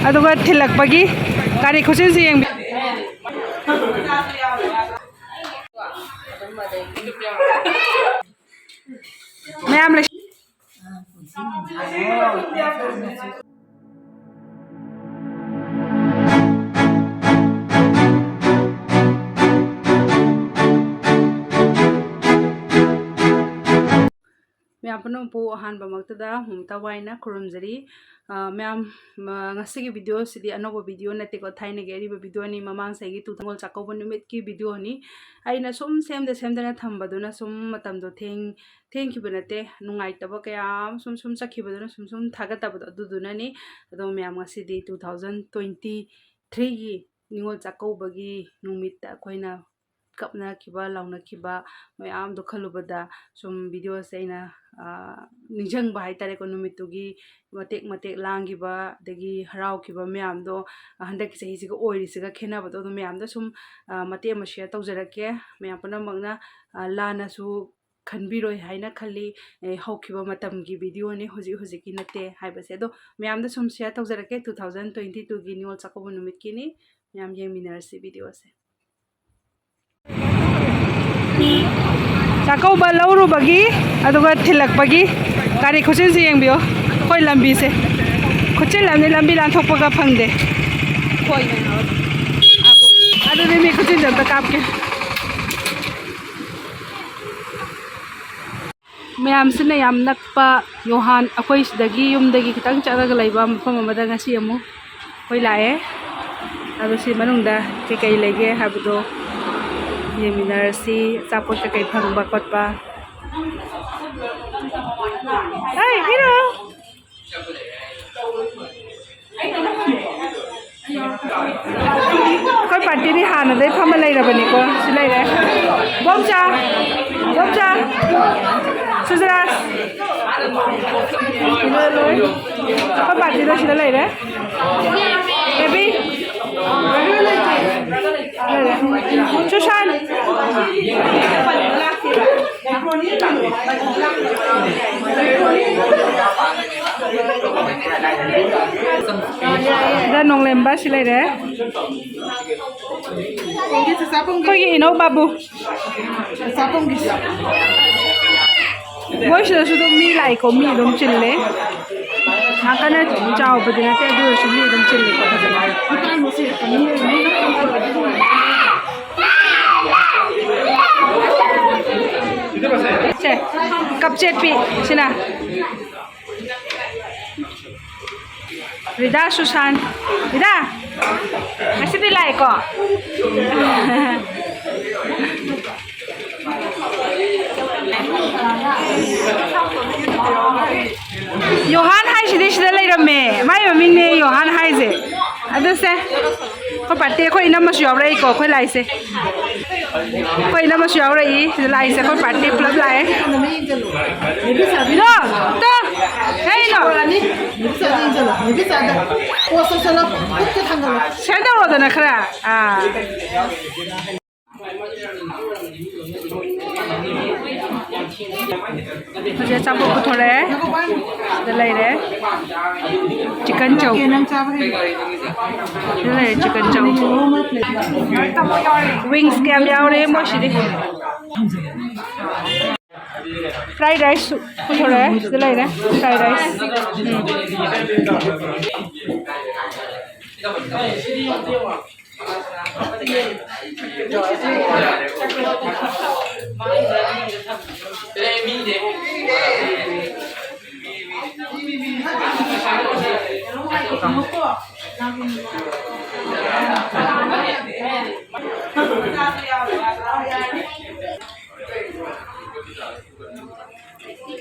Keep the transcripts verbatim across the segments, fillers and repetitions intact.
ꯑꯗꯨꯒ ꯊꯤꯜꯂꯛꯄꯒꯤ ꯒꯥꯔꯤ ꯈꯨꯆꯦꯟꯁꯤ ꯌꯦꯡꯕꯤ꯫ ꯃꯌꯥꯝ ꯂꯩ꯫ ꯃꯌꯥꯝ ꯄꯨꯝꯅꯃꯛꯄꯨ ꯑꯍꯥꯟꯕꯃꯛꯇꯗ ꯊꯋꯥꯏꯅ ꯈꯨꯔꯨꯝꯖꯔꯤ꯫ ꯑ, ꯃꯌꯥꯝ, ꯃ-, ꯉꯁꯤꯒꯤ video ꯁꯤꯗꯤ ꯑꯅꯧꯕ video ꯅꯠꯇꯦꯀꯣ, ꯊꯥꯏꯅꯒꯤ ꯑꯔꯤꯕ video ꯅꯤ, ꯃꯃꯥꯡ ꯆꯍꯤꯒꯤ ꯇꯨ ꯅꯤꯉꯣꯜ ꯆꯥꯛꯀꯧꯕ ꯅꯨꯃꯤꯠꯀꯤ video ꯅꯤ꯫ ꯑꯩꯅ ꯁꯨꯝ ꯁꯦꯝꯗ ꯁꯦꯝꯗꯅ ꯊꯝꯕꯗꯨꯅ ꯁꯨꯝ ꯃꯇꯝꯗꯣ ꯊꯦꯡ-, ꯊꯦꯡꯈꯤꯕ ꯅꯠꯇꯦ, ꯅꯨꯡꯉꯥꯏꯇꯕ ꯀꯌꯥ ꯑꯃ ꯁꯨꯝ ꯁꯨꯝ ꯆꯠꯈꯤꯕꯗꯨꯅ ꯁꯨꯝ ꯁꯨꯝ ꯊꯥꯒꯠꯇꯕꯗꯣ ꯑꯗꯨꯗꯨꯅꯅꯤ꯫ ꯑꯗꯣ ꯃꯌꯥꯝ ꯉꯁꯤꯗꯤ two thousand twenty three ꯒꯤ ꯅꯤꯉꯣꯜ ꯆꯥꯛꯀꯧꯕꯒꯤ ꯅꯨꯃꯤꯠꯇ ꯑꯩꯈꯣꯏꯅ ꯀꯞꯅꯈꯤꯕ, ꯂꯥꯎꯅꯈꯤꯕ ꯃꯌꯥꯝꯗꯣ ꯈꯜꯂꯨꯕꯗ ꯁꯨꯝ video ꯁꯦ ꯑꯩꯅ, ꯑ, ꯅꯤꯡꯁꯤꯡꯕ ꯍꯥꯏꯇꯥꯔꯦꯀꯣ꯫ ꯅꯨꯃꯤꯠꯇꯨꯒꯤ ꯃꯇꯦꯛ ꯃꯇꯦꯛ ꯂꯥꯡꯈꯤꯕ, ꯑꯗꯒꯤ ꯍꯔꯥꯎꯈꯤꯕ ꯃꯌꯥꯝꯗꯣ, ꯑ, ꯍꯟꯗꯛꯀꯤ ꯆꯍꯤꯁꯤꯒ ꯑꯣꯏꯔꯤꯁꯤꯒ ꯈꯦꯠꯅꯕꯗꯣ, ꯑꯗꯨ ꯃꯌꯥꯝꯗꯣ ꯁꯨꯝ, ꯑ, ꯃꯇꯦꯛ ꯑꯃ share ꯇꯧꯖꯔꯛꯀꯦ꯫ ꯃꯌꯥꯝ ꯄꯨꯝꯅꯃꯛꯅ, ꯑ, ꯂꯥꯟꯅꯁꯨ ꯈꯟꯕꯤꯔꯣꯏ ꯍꯥꯏꯅ ꯈꯜꯂꯤ꯫ ꯑꯦ, ꯍꯧꯈꯤꯕ ꯃꯇꯝꯒꯤ video ꯅꯤ, ꯍꯧꯖꯤꯛ ꯍꯧꯖꯤꯛꯀꯤ ꯅꯠꯇꯦ ꯍꯥꯏꯕꯁꯦ꯫ ꯑꯗꯣ ꯃꯌꯥꯝꯗ ꯁꯨꯝ share ꯇꯧꯖꯔꯛꯀꯦ, two thousand twenty two ꯒꯤ ꯅꯤꯉꯣꯜ ꯆꯥꯛꯀꯧꯕ ꯅꯨꯃꯤꯠꯀꯤꯅꯤ꯫ ꯃꯌꯥꯝ ꯌꯦꯡꯃꯤꯟꯅꯔꯁꯤ video ꯁꯦ꯫ ꯆꯥꯛꯀꯧꯕ ꯂꯧꯔꯨꯕꯒꯤ ꯑꯗꯨꯒ ꯊꯤꯜꯂꯛꯄꯒꯤ ꯒꯥꯔꯤ ꯈꯨꯆꯦꯟꯁꯤ ꯌꯦꯡꯕꯤꯌꯣ꯫ ꯑꯩꯈꯣꯏ ꯂꯝꯕꯤꯁꯦ ꯈꯨꯆꯤꯜ ꯑꯃꯅꯤ, ꯂꯝꯕꯤ ꯂꯥꯟꯊꯣꯛꯄꯒ ꯐꯪꯗꯦ꯫ ꯑꯗꯨꯗꯤ ꯃꯤ ꯈꯨꯆꯤꯟꯁꯦ ꯑꯝꯇ ꯀꯥꯞꯀꯦ꯫ ꯃꯌꯥꯝꯁꯤꯅ ꯌꯥꯝ ꯅꯛꯄ ꯌꯣꯍꯥꯟ, ꯑꯩꯈꯣꯏ ꯁꯤꯗꯒꯤ ꯌꯨꯝꯗꯒꯤ ꯈꯤꯇꯪ ꯆꯠꯂꯒ ꯂꯩꯕ ꯃꯐꯝ ꯑꯃꯗ ꯉꯁꯤ ꯑꯃꯨꯛ ꯑꯩꯈꯣꯏ ꯂꯥꯛꯑꯦ꯫ ꯑꯗꯣ ꯁꯤ ꯃꯅꯨꯡꯗ ꯀꯩꯀꯩ ꯂꯩꯒꯦ ꯍꯥꯏꯕꯗꯣ ꯌꯦꯡꯃꯤꯟꯅꯔꯁꯤ꯫ ꯑꯆꯥꯄꯣꯠ ꯀꯩꯀꯩ ꯐꯪꯕ ꯈꯣꯠꯄ꯫ ꯍꯩ, ꯄꯤꯔꯛꯑꯣ꯫ ꯑꯩꯈꯣꯏ party ꯗꯤ ꯍꯥꯟꯅꯗꯩ ꯐꯝꯃ ꯂꯩꯔꯕꯅꯤꯀꯣ꯫ ꯁꯤ ꯂꯩꯔꯦ꯫ ꯕꯣꯝꯆꯥ! ꯕꯣꯝꯆꯥ! ꯁꯨꯖꯔꯥꯖ! ꯑꯩꯈꯣꯏ party ꯗꯣ ꯁꯤꯗ ꯂꯩꯔꯦ꯫ ꯕꯦꯕꯤ! ꯂꯩꯔꯦ꯫ ꯁꯨꯁꯥꯟ! ꯅꯣꯡꯂꯦꯝꯕ ꯁꯤ ꯂꯩꯔꯦ꯫ ꯑꯩꯈꯣꯏꯒꯤ ꯏꯅꯧ ꯕꯥꯕꯨ꯫ ꯃꯣꯏꯁꯤꯗꯁꯨ ꯑꯗꯨꯝ ꯃꯤ ꯂꯥꯛꯏꯀꯣ, ꯃꯤ ꯑꯗꯨꯝ ꯆꯤꯜꯂꯦ꯫ ꯌꯥꯝ ꯀꯟꯅ ꯆꯥꯎꯕꯗꯤ ꯅꯠꯇꯦ, ꯑꯗꯨ ꯑꯣꯏꯔꯁꯨ ꯃꯤ ꯑꯗꯨꯝ ꯆꯤꯜꯂꯦꯀꯣ ꯐꯖꯅ꯫ ꯁꯦ, ꯀꯞ ꯆꯦꯠꯄꯤ ꯁꯤꯅ꯫ ꯔꯤꯗꯥ, ꯁꯨꯁꯥꯟ꯫ ꯔꯤꯗꯥ, ꯉꯁꯤꯗꯤ ꯂꯥꯛꯑꯦꯀꯣ? ꯌꯣꯍꯥꯟ ꯍꯥꯏꯁꯤꯗꯤ ꯁꯤꯗ ꯂꯩꯔꯝꯃꯦ꯫ ꯃꯥꯏ ꯃꯃꯤꯡꯅꯦ ꯌꯣꯍꯥꯟ ꯍꯥꯏꯁꯦ꯫ ꯑꯗꯨꯁꯦ, ꯑꯩꯈꯣꯏ ꯄꯥꯔꯇꯤ, ꯑꯩꯈꯣꯏ ꯏꯅꯝꯃꯁꯨ ꯌꯥꯎꯔꯛꯏꯀꯣ, ꯑꯩꯈꯣꯏ ꯂꯥꯛꯏꯁꯦ꯫ ꯑꯩꯈꯣꯏ ꯏꯅꯝꯃꯁꯨ ꯌꯥꯎꯔꯛꯏ꯫ ꯁꯤꯗ ꯂꯥꯛꯏꯁꯦ ꯑꯩꯈꯣꯏ ꯄꯥꯔꯇꯤ ꯄꯨꯂꯞ ꯂꯥꯛꯑꯦ꯫ ꯏꯅꯣ, ꯇꯣ, ꯍꯦ, ꯏꯅꯣ꯫ ꯁꯦꯟ ꯇꯧꯔꯣꯗꯅ ꯈꯔ꯫ ꯑꯥ꯫ ꯍꯧꯖꯤꯛ ꯑꯆꯥꯄꯣꯠ ꯄꯨꯊꯣꯔꯛꯑꯦ꯫ ꯁꯤꯗ ꯂꯩꯔꯦ꯫ Chicken chow. ꯁꯤꯗ ꯂꯩꯔꯦ ꯆꯤꯀꯟ ꯆꯧ꯫ ꯋꯤꯡꯁ ꯀꯌꯥꯝ ꯌꯥꯎꯔꯦ ꯃꯣꯏꯁꯤꯗꯤ꯫ Fry rice ꯄꯨꯊꯣꯔꯛꯑꯦ꯫ ꯁꯤꯗ ꯂꯩꯔꯦ ꯐ꯭ꯔꯥꯏ ꯔꯥꯏꯁ꯫ ꯎꯝ꯫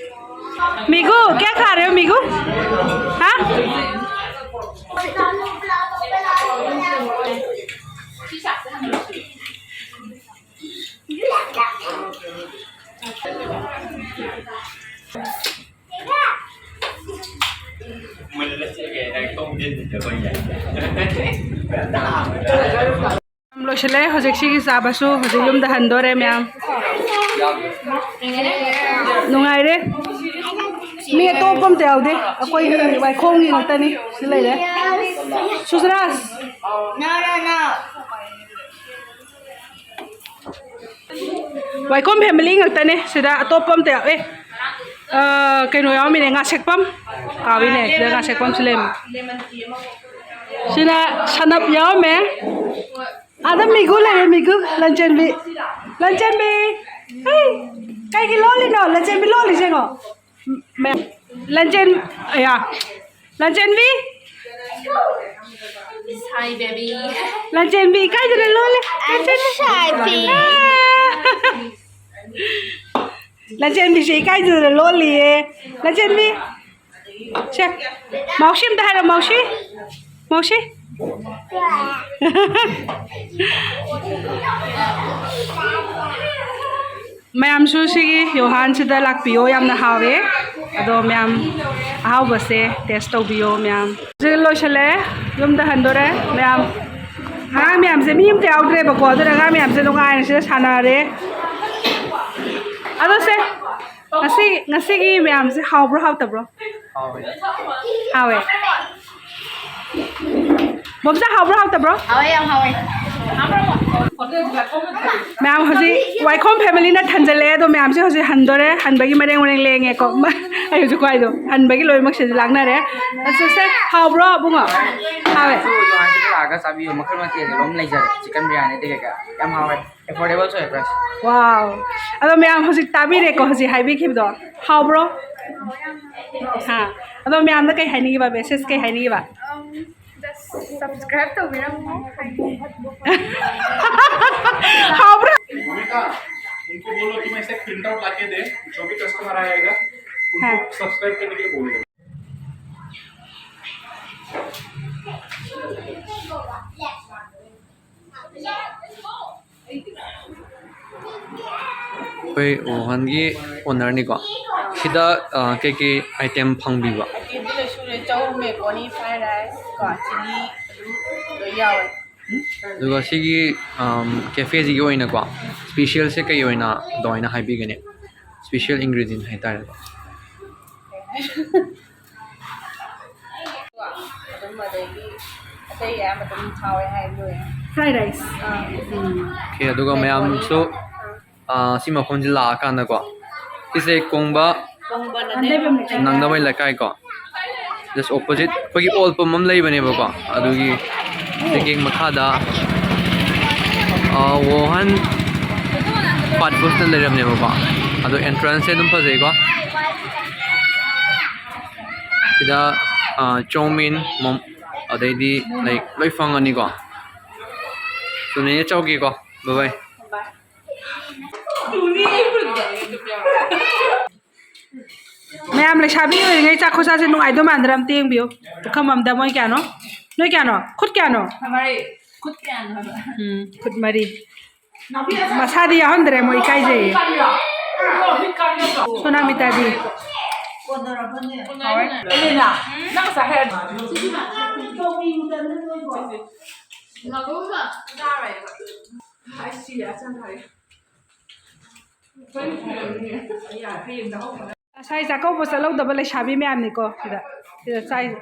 मीगू, क्या खा रहे हो मीगू? हाँ? ꯂꯣꯏꯁꯤꯜꯂꯦ꯫ ꯍꯧꯖꯤꯛ ꯁꯤꯒꯤ ꯆꯥꯕꯁꯨ ꯍꯧꯖꯤꯛ ꯌꯨꯝꯗ ꯍꯟꯗꯣꯔꯦ ꯃꯌꯥꯝ꯫ ꯅꯨꯡꯉꯥꯏꯔꯦ꯫ ꯃꯤ ꯑꯇꯣꯞꯄ ꯑꯝꯇ ꯌꯥꯎꯗꯦ꯫ ꯑꯩꯈꯣꯏꯒꯤ ꯋꯥꯏꯈꯣꯡꯒꯤ ꯉꯥꯛꯇꯅꯤ꯫ ꯁꯤ ꯂꯩꯔꯦ꯫ ꯁꯨꯁꯔꯥꯖ꯫ No, no, no. ꯋꯥꯏꯈꯣꯝ family ꯉꯥꯛꯇꯅꯦ ꯁꯤꯗ, ꯑꯇꯣꯞꯄ ꯑꯝꯇ ꯌꯥꯎ-, ꯑꯦ, ꯑ, ꯀꯩꯅꯣ ꯌꯥꯎꯔꯝꯃꯤꯅꯦ, ꯉꯥꯁꯦꯛꯄꯝ꯫ ꯀꯥꯎꯏꯅꯦ, ꯁꯤꯗ ꯉꯥꯁꯦꯛꯄꯝꯁꯨ ꯂꯩꯔꯝꯃꯤ꯫ ꯁꯤꯅ ꯁꯅꯞ ꯌꯥꯎꯔꯝꯃꯦ꯫ ꯑꯥꯗ ꯃꯤꯒꯨ ꯂꯩꯔꯦ, ꯃꯤꯒꯨ꯫ ꯂꯟꯆꯦꯟꯕꯤ꯫ ꯂꯟꯆꯦꯟꯕꯤ꯫ ꯍꯩ! ꯀꯩꯒꯤ ꯂꯣꯜꯂꯤꯅꯣ? ꯂꯟꯆꯦꯟꯕꯤ ꯂꯣꯜꯂꯤꯁꯦ ꯌꯦꯡꯉꯣ꯫ ꯃꯌꯥꯝ, ꯂꯟꯆꯦꯟ-, ꯑꯌꯥ꯫ ꯂꯟꯆꯦꯟꯕꯤ? Hi, baby. ꯂꯟꯆꯦꯟꯕꯤ ꯏꯀꯥꯏꯗꯅ ꯂꯣꯜꯂꯦ꯫ ꯂꯟꯆꯦꯟꯕꯤ꯫ Shy, please. ꯂꯟꯆꯦꯟꯕꯤꯁꯦ ꯏꯀꯥꯏꯗꯅ ꯂꯣꯜꯂꯤꯌꯦ꯫ ꯂꯟꯆꯦꯟꯕꯤ꯫ ꯁꯦ, ꯃꯥꯎꯁꯤ ꯑꯝꯇ ꯍꯥꯏꯔꯣ, ꯃꯥꯎꯁꯤ꯫ ꯃꯥꯎꯁꯤ꯫ ꯃꯌꯥꯝꯁꯨ ꯁꯤꯒꯤ ꯌꯣꯍꯥꯟꯁꯤꯗ ꯂꯥꯛꯄꯤꯌꯣ, ꯌꯥꯝꯅ ꯍꯥꯎꯋꯦ꯫ ꯑꯗꯣ ꯃꯌꯥꯝ ꯑꯍꯥꯎꯕꯁꯦ taste ꯇꯧꯕꯤꯌꯣ ꯃꯌꯥꯝ꯫ ꯁꯤ ꯂꯣꯏꯁꯜꯂꯦ, ꯌꯨꯝꯗ ꯍꯟꯗꯣꯔꯦ ꯃꯌꯥꯝ꯫ ꯑꯉꯥꯡ ꯃꯌꯥꯝꯁꯦ ꯃꯤ ꯑꯝꯇ ꯌꯥꯎꯗ꯭ꯔꯦꯕꯀꯣ, ꯑꯗꯨꯅ ꯑꯉꯥꯡ ꯃꯌꯥꯝꯁꯦ ꯅꯨꯡꯉꯥꯏꯅ ꯁꯤꯗ ꯁꯥꯟꯅꯔꯦ꯫ ꯑꯗꯣ ꯁꯦ, ꯉꯁꯤ, ꯉꯁꯤꯒꯤ ꯃꯌꯥꯝꯁꯦ ꯍꯥꯎꯕ꯭ꯔꯣ ꯍꯥꯎꯇꯕ꯭ꯔꯣ? ꯍꯥꯎꯋꯦ꯫ ꯍꯥꯎꯋꯦ꯫ ꯕꯣꯝꯆꯥ, ꯍꯥꯎꯕ꯭ꯔꯣ ꯍꯥꯎꯇꯕ꯭ꯔꯣ? ꯍꯥꯎꯋꯦ, ꯌꯥꯝ ꯍꯥꯎꯋꯦ꯫ ꯃꯌꯥꯝ ꯍꯧꯖꯤꯛ ꯋꯥꯏꯈꯣꯝ family ꯅ ꯊꯟꯖꯜꯂꯛꯑꯦ, ꯑꯗꯣ ꯃꯌꯥꯝꯁꯦ ꯍꯧꯖꯤꯛ ꯍꯟꯗꯣꯔꯦ, ꯍꯟꯕꯒꯤ ꯃꯔꯦꯡ ꯃꯔꯦꯡ ꯂꯦꯡꯉꯦꯀꯣ꯫ ꯑꯩ ꯍꯧꯖꯤꯛ ꯈ꯭ꯋꯥꯏꯗꯣ ꯍꯟꯕꯒꯤ ꯂꯣꯏꯅꯃꯛ ꯁꯤꯗ ꯂꯥꯛꯅꯔꯦ꯫ ꯑꯗꯨ ꯁꯦ, ꯍꯥꯎꯕ꯭ꯔꯣ ꯏꯕꯨꯡꯉꯣ? ꯍꯥꯎꯋꯦ꯫ ꯁꯨ ꯌꯣꯍꯥꯟꯁꯤꯗ ꯂꯥꯛꯑꯒ ꯆꯥꯕꯤꯌꯨ, ꯃꯈꯜ ꯃꯊꯦꯜ ꯑꯗꯨꯝ ꯂꯩꯖꯔꯦ, chicken biryani ꯗꯒꯤ ꯀꯩꯀꯥ ꯌꯥꯝ ꯍꯥꯎꯋꯦ꯫ Affordable ꯁꯨ ꯑꯣꯏ price꯫ Wow꯫ ꯑꯗꯣ ꯃꯌꯥꯝ ꯍꯧꯖꯤꯛ ꯇꯥꯕꯤꯔꯦꯀꯣ, ꯍꯧꯖꯤꯛ ꯍꯥꯏꯕꯤꯈꯤꯕꯗꯣ ꯍꯥꯎꯕ꯭ꯔꯣ? ꯍꯥ꯫ ꯑꯗꯣ ꯃꯌꯥꯝꯗ ꯀꯩ ꯍꯥꯏꯅꯤꯡꯉꯤꯕ, message ꯀꯩ ꯍꯥꯏꯅꯤꯡꯉꯤꯕ? Just subscribe ꯇꯧꯕꯤꯔꯝꯃꯣ꯫ ꯍꯥꯎꯕ꯭ꯔꯣ? भूमिका, उनको बोलो कि मैं से एक printout ला के दे, जो भी customer आएगा, उनको हाँ। Subscribe करने के लिए बोलो। ꯑꯩꯈꯣꯏ ꯋꯨꯍꯥꯟꯒꯤ owner ꯅꯤꯀꯣ꯫ ꯁꯤꯗ, ꯑ, ꯀꯩꯀꯩ item ꯐꯪꯕꯤꯕ? Item ꯗꯤ ꯂꯣꯏ ꯁꯨꯔꯦ, ꯆꯧ, macaroni, fried rice ꯀꯣ, chilli ꯑꯗꯨꯝ ꯂꯣꯏ ꯌꯥꯎꯔꯦ꯫ ꯑꯗꯨꯒ ꯁꯤꯒꯤ, ꯑꯝ, cafe ꯁꯤꯒꯤ ꯑꯣꯏꯅꯀꯣ, special ꯁꯦ ꯀꯩ ꯑꯣꯏꯅ ꯑꯗꯨꯃꯥꯏꯅ ꯍꯥꯏꯕꯤꯒꯅꯤ? Special ingredient ꯍꯥꯏꯇꯥꯔꯦꯀꯣ꯫ ꯑꯗꯨꯝ ꯑꯗꯩꯗꯤ ꯑꯇꯩ ꯑꯌꯥꯝꯕ ꯑꯗꯨꯝ ꯍꯥꯎꯋꯦ ꯍꯥꯏ ꯂꯣꯏꯔꯦ꯫ Fried rice. ꯑꯥ꯫ ꯎꯝ꯫ Okay, ꯑꯗꯨꯒ ꯃꯌꯥꯝꯁꯨ, ꯑꯥ, ꯁꯤ ꯃꯐꯝꯁꯤ ꯂꯥꯛꯑꯀꯥꯟꯗꯀꯣ, ꯁꯤꯁꯦ ꯀꯣꯡꯕ ꯅꯪꯗꯕꯩ ꯂꯩꯀꯥꯏ꯫ ꯅꯪꯗꯕꯩ ꯂꯩꯀꯥꯏ ꯀꯣ, just opposite ꯑꯩꯈꯣꯏꯒꯤ ꯑꯣꯜ ꯄꯝ ꯑꯃ ꯂꯩꯕꯅꯦꯕꯀꯣ, ꯑꯗꯨꯒꯤ ꯁꯤꯒꯤ ꯃꯈꯥꯗ, ꯑꯥ, ꯋꯣꯍꯟ ꯐꯥꯁ ꯐꯨꯗꯇ ꯂꯩꯔꯝꯅꯦꯕꯀꯣ꯫ ꯑꯗꯣ entrance ꯁꯦ ꯑꯗꯨꯝ ꯐꯖꯩꯀꯣ꯫ ꯁꯤꯗ, ꯑꯥ, ꯆꯧꯃꯤꯟ, ꯃꯣꯝ-, ꯑꯗꯩꯗꯤ, like, ꯂꯣꯏ ꯐꯪꯉꯅꯤꯀꯣ꯫ ꯁꯨꯅꯦ ꯆꯧꯒꯦꯀꯣ꯫ Bye bye꯫ ꯃꯌꯥꯝ ꯂꯩꯁꯥꯕꯤ ꯑꯣꯏꯔꯤꯉꯩ ꯆꯥꯛ ꯈꯨꯆꯥꯁꯦ ꯅꯨꯡꯉꯥꯏꯗꯧ ꯃꯥꯟꯗ꯭ꯔꯥ? ꯑꯝꯇ ꯌꯦꯡꯕꯤꯌꯨ꯫ ꯄꯨꯈꯝ ꯑꯃꯗ ꯃꯣꯏ ꯀꯌꯥꯅꯣ? ꯅꯣꯏ ꯀꯌꯥꯅꯣ? ꯈꯨꯠ ꯀꯌꯥꯅꯣ? ꯃꯔꯤ꯫ ꯈꯨꯠ ꯀꯌꯥꯅꯣ ꯍꯥꯏꯕ? ꯎꯝ, ꯈꯨꯠ ꯃꯔꯤ꯫ ꯃꯁꯥꯗꯤ ꯌꯥꯎꯍꯟꯗ꯭ꯔꯦ, ꯃꯣꯏ ꯏꯀꯥꯏꯖꯩꯌꯦ꯫ ꯁꯣꯅꯥꯃꯤꯇꯥꯗꯤ? ꯑꯦꯂꯦꯅꯥ, ꯅꯪ ꯉꯁꯥꯏ ꯍꯥꯏꯔ-, ꯉꯁꯥꯏ ꯆꯥꯛꯀꯧꯕ ꯆꯠꯍꯧꯗꯕ ꯂꯩꯁꯥꯕꯤ ꯃꯌꯥꯝꯅꯤꯀꯣ ꯁꯤꯗ, ꯁꯤꯗ ꯆꯥꯏꯁꯦ꯫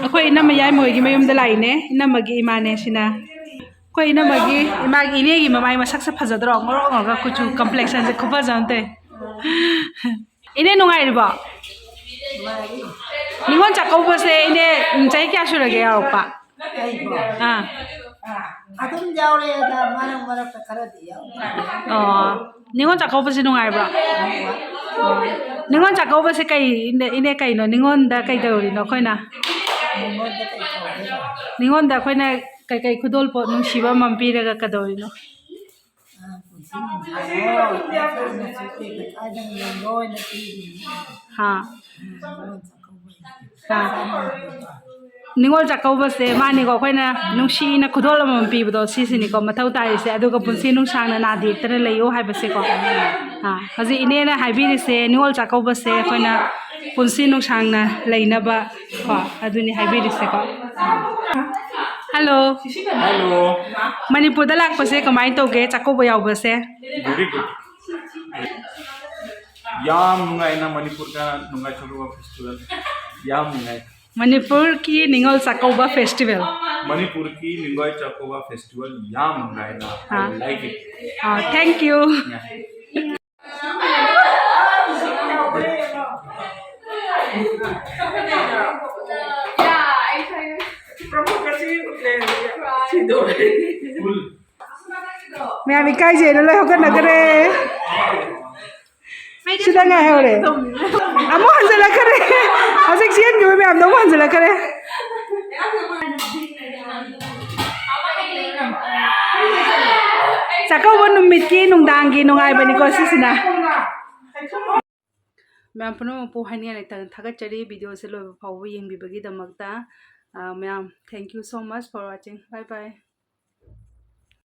ꯑꯩꯈꯣꯏ ꯏꯅꯝꯃ ꯌꯥꯏꯃ ꯍꯣꯏꯒꯤ ꯃꯌꯨꯝꯗ ꯂꯥꯛꯏꯅꯦ꯫ ꯏꯅꯝꯃꯒꯤ ꯏꯃꯥꯅꯦ ꯁꯤꯅ꯫ ꯑꯩꯈꯣꯏ ꯏꯅꯝꯃꯒꯤ, ꯏꯃꯥꯒꯤ ꯏꯅꯦꯒꯤ ꯃꯃꯥꯏ ꯃꯁꯛꯁꯦ ꯐꯖꯗ꯭ꯔꯣ? ꯉꯧꯔꯣꯛ ꯉꯧꯔꯒ ꯀꯨꯆꯨ complexion ꯁꯦ ꯈꯨꯐꯖ ꯑꯃ ꯇꯧꯏ꯫ ꯏꯅꯦ ꯅꯨꯡꯉꯥꯏꯔꯤꯕꯣ? ꯅꯨꯡꯉꯥꯏꯔꯤ꯫ ꯅꯤꯉꯣꯜ ꯆꯥꯛꯀꯧꯕꯁꯦ ꯏꯅꯦ, ꯎꯝ, ꯆꯍꯤ ꯀꯌꯥ ꯁꯨꯔꯒꯦ ꯌꯥꯎꯔꯛꯄ? ꯑꯩꯕꯣ? ꯑꯥ꯫ ꯑꯥ, ꯑꯗꯨꯝ ꯌꯥꯎꯔꯛꯑꯦꯗ, ꯃꯔꯛ ꯃꯔꯛꯇ ꯈꯔꯗꯤ ꯌꯥꯎꯔꯛꯑꯦ꯫ ꯑꯣ, ꯅꯤꯉꯣꯜ ꯆꯥꯛꯀꯧꯕꯁꯦ ꯅꯨꯡꯉꯥꯏꯕ꯭ꯔꯣ? ꯅꯨꯡꯉꯥꯏ꯫ ꯑꯣ, ꯅꯤꯉꯣꯜ ꯆꯥꯛꯀꯧꯕꯁꯦ ꯀꯩ, ꯏꯅꯦ, ꯏꯅꯦ, ꯀꯩꯅꯣ? ꯅꯤꯉꯣꯜꯗ ꯀꯩꯗꯧꯔꯤꯅꯣ ꯑꯩꯈꯣꯏꯅ? ꯅꯤꯉꯣꯜꯗ ꯀꯩ ꯇꯧꯗꯣꯏꯕ? ꯅꯤꯉꯣꯜꯗ ꯑꯩꯈꯣꯏꯅ ꯀꯩꯀꯩ ꯈꯨꯗꯣꯜꯄꯣꯠ ꯅꯨꯡꯁꯤꯕ ꯑꯃꯃꯝ ꯄꯤꯔꯒ ꯀꯩꯗꯧꯔꯤꯅꯣ? ꯑꯥ, ꯄꯨꯟꯁꯤ ꯅꯨꯡꯁꯥꯡꯉꯣ, ꯅꯆꯥ ꯅꯁꯨ ꯄꯦꯟꯅ ꯊꯥꯏꯅ ꯂꯣꯏꯅ ꯄꯤꯔꯤꯅꯤ꯫ ꯍꯥ꯫ ꯎꯝ, ꯅꯤꯉꯣꯜ ꯆꯥꯛꯀꯧꯕ꯫ ꯍꯥ꯫ ꯅꯤꯉꯣꯜ ꯆꯥꯛꯀꯧꯕꯁꯦ ꯃꯥꯅꯤꯀꯣ, ꯑꯩꯈꯣꯏꯅ ꯅꯨꯡꯁꯤꯅ ꯈꯨꯗꯣꯜ ꯑꯃꯃꯝ ꯄꯤꯕꯗꯣ, ꯁꯤꯁꯤꯅꯤꯀꯣ ꯃꯊꯧ ꯇꯥꯔꯤꯁꯦ, ꯑꯗꯨꯒ ꯄꯨꯟꯁꯤ ꯅꯨꯡꯁꯥꯡꯅ ꯅꯥꯗ ꯌꯦꯛꯇꯅ ꯂꯩꯌꯣ ꯍꯥꯏꯕꯁꯦꯀꯣ꯫ ꯑꯥ, ꯍꯧꯖꯤꯛ ꯏꯅꯦꯅ ꯍꯥꯏꯕꯤꯔꯤꯁꯦ, ꯅꯤꯉꯣꯜ ꯆꯥꯛꯀꯧꯕꯁꯦ ꯑꯩꯈꯣꯏꯅ ꯄꯨꯟꯁꯤ ꯅꯨꯡꯁꯥꯡꯅ ꯂꯩꯅꯕ ꯀꯣ, ꯑꯗꯨꯅꯤ ꯍꯥꯏꯕꯤꯔꯤꯁꯦꯀꯣ꯫ Hello꯫ Hello꯫ ꯃꯅꯤꯄꯨꯔꯗ ꯂꯥꯛꯄꯁꯦ ꯀꯃꯥꯏꯅ ꯇꯧꯒꯦ, ꯆꯥꯛꯀꯧꯕ ꯌꯥꯎꯕꯁꯦ? Very good꯫ ꯌꯥꯝ ꯅꯨꯡꯉꯥꯏꯅ ꯃꯅꯤꯄꯨꯔꯗ ꯅꯨꯡꯉꯥꯏ ꯆꯥꯛꯀꯧꯕ ꯐꯦꯁꯇꯤꯚꯦꯜ ꯌꯥꯝ ꯅꯨꯡꯉꯥꯏ꯫ ꯃꯅꯤꯄꯨꯔꯒꯤ ꯅꯤꯉꯣꯜ ꯆꯥꯛꯀꯧꯕ ꯐꯦꯁꯇꯤꯚꯦꯜ꯫ ꯃꯅꯤꯄꯨꯔꯒꯤ ꯅꯤꯉꯣꯜ ꯆꯥꯛꯀꯧꯕ ꯐꯦꯁꯇꯤꯚꯦꯜ ꯌꯥꯝ ꯅꯨꯡꯉꯥꯏꯅ꯫ ꯑꯥ꯫ I like it. Ah, thank you. Yeah. ꯃꯌꯥꯝ ꯏꯀꯥꯏꯖꯩꯅ ꯂꯣꯏ ꯍꯧꯒꯠꯅꯈ꯭ꯔꯦ꯫ ꯁꯤꯗ ꯉꯥꯏꯍꯧꯔꯦ꯫ ꯑꯃꯨꯛ ꯍꯟꯖꯤꯜꯂꯛꯈ꯭ꯔꯦ꯫ ꯍꯧꯖꯤꯛ ꯆꯦꯟꯈꯤꯕ ꯃꯌꯥꯝꯗꯣ ꯑꯃꯨꯛ ꯍꯟꯖꯤꯜꯂꯛꯈ꯭ꯔꯦ꯫ ꯆꯥꯛꯀꯧꯕ ꯅꯨꯃꯤꯠꯀꯤ ꯅꯨꯡꯗꯥꯡꯒꯤ ꯅꯨꯡꯉꯥꯏꯕꯅꯤꯀꯣ ꯁꯤꯁꯤꯅ꯫ ꯃꯌꯥꯝ ꯄꯨꯝꯅꯃꯛꯄꯨ ꯍꯥꯏꯅꯤꯡꯉꯥꯏ ꯂꯩꯇꯅ ꯊꯥꯒꯠꯆꯔꯤ ꯚꯤꯗꯤꯑꯣꯁꯦ ꯂꯣꯏꯕ ꯐꯥꯎꯕ ꯌꯦꯡꯕꯤꯕꯒꯤꯗꯃꯛꯇ꯫ ꯑ, ꯃꯌꯥꯝ, thank you so much for watching. Bye bye.